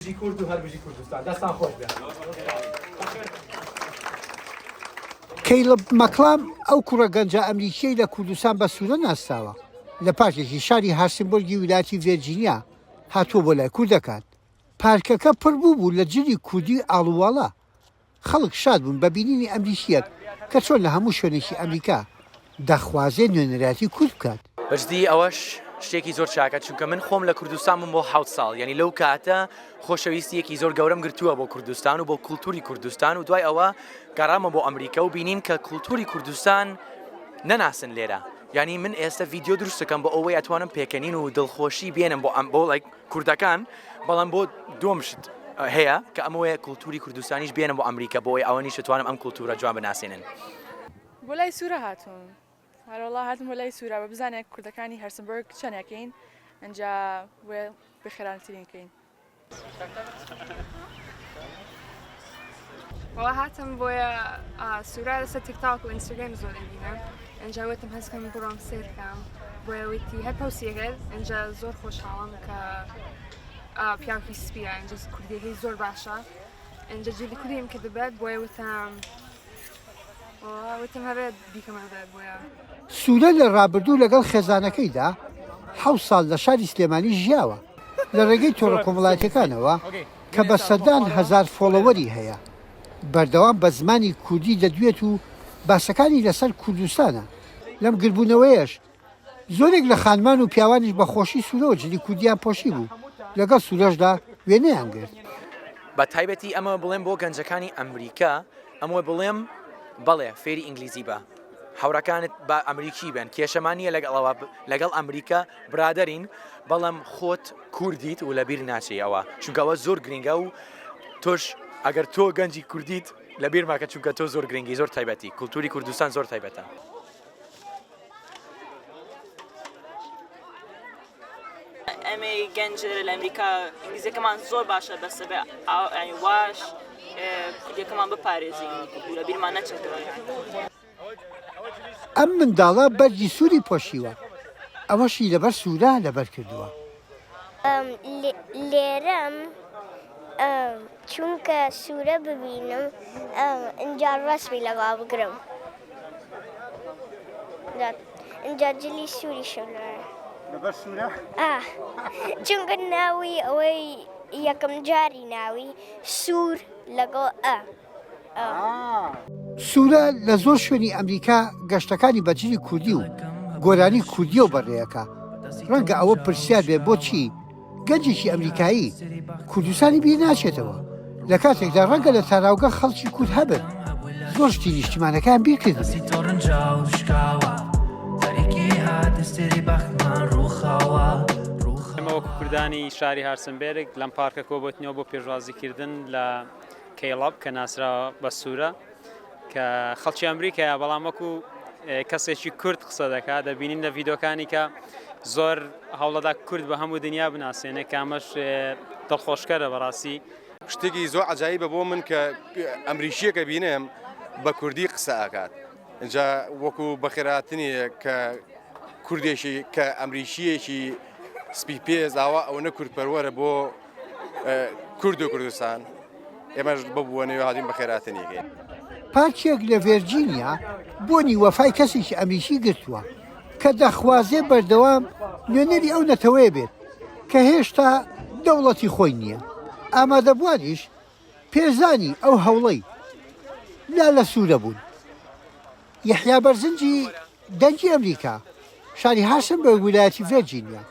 بژی کورد و هەر بژی کوردستان دەستان خۆش بێ. کەیڵب مەکڵام ئەو کوڕە گەنجە ئەمریکییەی لە کوردستان بە سوورە ناسراوە، لە پارکێکی شاری هارسنبۆرگی ویلایەتی ڤێرجینیا هاتووە بۆ لای کوردەکان. پارکەکە پڕ بووبوو لە جلی کوردی ئاڵوواڵە. خەڵک شاد بوون بە بینینی ئەمریکییەک کە چۆن لە هەموو شوێنێکی ئەمریکا دەخوازێت نوێنەرایەتی کورد بکات. بەجدی ئەوەش شتێکی زۆر چاکە چونکە من خۆم لە کوردستان بووم بۆ حەوت ساڵ یعنی لەو کاتە خۆشەویستیەکی زۆر گەورەم گرتووە بۆ کوردستان و بۆ کولتوری کوردستان و دوای ئەوە گەڕامە بۆ ئەمریکا و بینیم کە کولتوری کوردستان نەناسن لێرە یعنی من ئێستا ڤیدیۆ دروستەکەم بۆ ئەوەی ئەتوانم پێکەنین و دڵخۆشی بێنم بۆ ئەم بۆ like کوردەکان بەڵام بۆ دووەم شت هەیە کە ئەمەوەیە کولتوری کوردستانیش بێنم بۆ ئەمریکا بۆ ئەوەی ئەوانیش بتوانم ئەم کولتورە جوان بناسێنن. بۆ لای سورە هاتووم. هەروەڵا هاتم بۆ لای سورە بە بزانێ کوردەکانی هەرسنبرگ چەنێکین ئینجا وێ بخێرانترین کەین. وەڵا هاتم بۆیە سورە لەسەر تیکتاک و ئینستاگرام زۆر ئەبینم ئینجا وتم هەستکەم بڕۆم سێرکەم بۆیە وتی هەر پۆستی کرد ئینجا زۆر خۆشحاڵم کە پیاوکی سپیە ئینجا کوردیەکەی زۆر باشە ئینجا جلی کوردیم کردبێت بۆیە وتم وتم هەبێت بیکەمە بێت بۆیە سورە لە رابردوو لەگەڵ خێزانەکەیدا حەوت ساڵ لە شاری سلێمانی ژیاوە، لە رێگەی تۆڕە کۆمەڵایەتیەکانەوە کە بە سەدان هەزار follower ی هەیە، بەردەوام بە زمانی کوردی دەدوێت و باسەکانی لەسەر کوردستانە، لەم گردبوونەوەیەش زۆرێک لە خانمان و پیاوانیش بە خۆشی سوورەوە جلی کوردیان پۆشیبوو، لەگەڵ سوورەشدا وێنەیان گرت. بە تایبەتی ئەمە بڵێم بۆ گەنجەکانی ئەمریکا، ئەمەوێ بڵێم بەڵێ فێری ئینگلیزی بە، هاوڕاکانت با ئەمریکی بن کێشەمان نییە لەگەڵ ئەوە لەگەڵ ئەمریکا برادەرین بەڵام خۆت کوردیت و لەبیر ناچێ ئەوە چونکە ئەوە زۆر گرنگە و تۆش ئەگەر تۆ گەنجی کوردیت لەبیر ماکە چونکە تۆ زۆر گرنگی زۆر تایبەتی کولتوری کوردستان زۆر تایبەتە. ئێمەی گەنج لە ئەمریکا ئینگلیزیەکەمان زۆر باشە بەسە بێ واش کوردیەکەمان بپارێزین و لە بیرمان نەچێتەوە. ئەم منداڵە بەرگی سووری پۆشیوە، ئەوەشی لەبەر سوورە لەبەر کردووە. لێرەم چونکە سوورە ببینم ئینجا ڕەسمی لەگەڵ بگرم ئینجا جلی سووریشم لەبەرە. لەبەر سوورە؟ چونکە ناوی ئەوەی یەکەم جاری ناوی سوور لەگەڵ ئە. سورە لە زۆر شوێنی ئەمریکا گەشتەکانی بە جلی کوردی و گۆرانی کوردیەوە بەڕێیەکا، ڕەنگە ئەوە پرسیار بێت بۆچی گەنجێکی ئەمریکایی کوردستانی بیر ناچێتەوە لە کاتێکدا ڕەنگە لە تاراوگە خەڵکی کورد هەبن زۆر شتی نیشتیمانەکەیان بیر کردبێت. ئێمە وەکو کوردانی شاری هارسنبێرگ لەم پارکە کۆبۆتنەوە بۆ پێشوازیکردن لە کەیڵەب کە ناسراوە بە سوورە کە خەڵکی ئەمریکایە بەڵام وەکو کەسێکی کورد قسە دەکات دەبینین لە ڤیدۆکانی کە زۆر هەوڵەدا کورد بە هەموو دنیا بناسێنێ کامەش دڵخۆشکەرە بەڕاستی. شتێکی زۆر عەجایبە بۆ من کە ئەمریکیەکە بینم بە کوردی قسە ئەکات ئینجا وەکو بەخێرهاتنی کە کوردێکی کە ئەمریکیەکی سپی پێست ئاوا ئەوەنە کوردپەروەرە بۆ کورد و کوردستان ئێمەش بە بووەنەوە هاتین بەخێراتنی کەین. پارکێک لە ڤێرجینیا بۆنی وەفای کەسێکی ئەمریکی گرتووە کە دەخوازێ بەردەوام نوێنەری ئەو نەتەوەیە بێت کە هێشتا دەوڵەتی خۆی نییە. ئامادەبووانیش پێزانی ئەو هەوڵەی لالە سوورە بوون. یەحیا بەرزنجی، دەنگی ئەمریکا، شاری هارسنبرگ ویلایەتی ڤێرجینیا.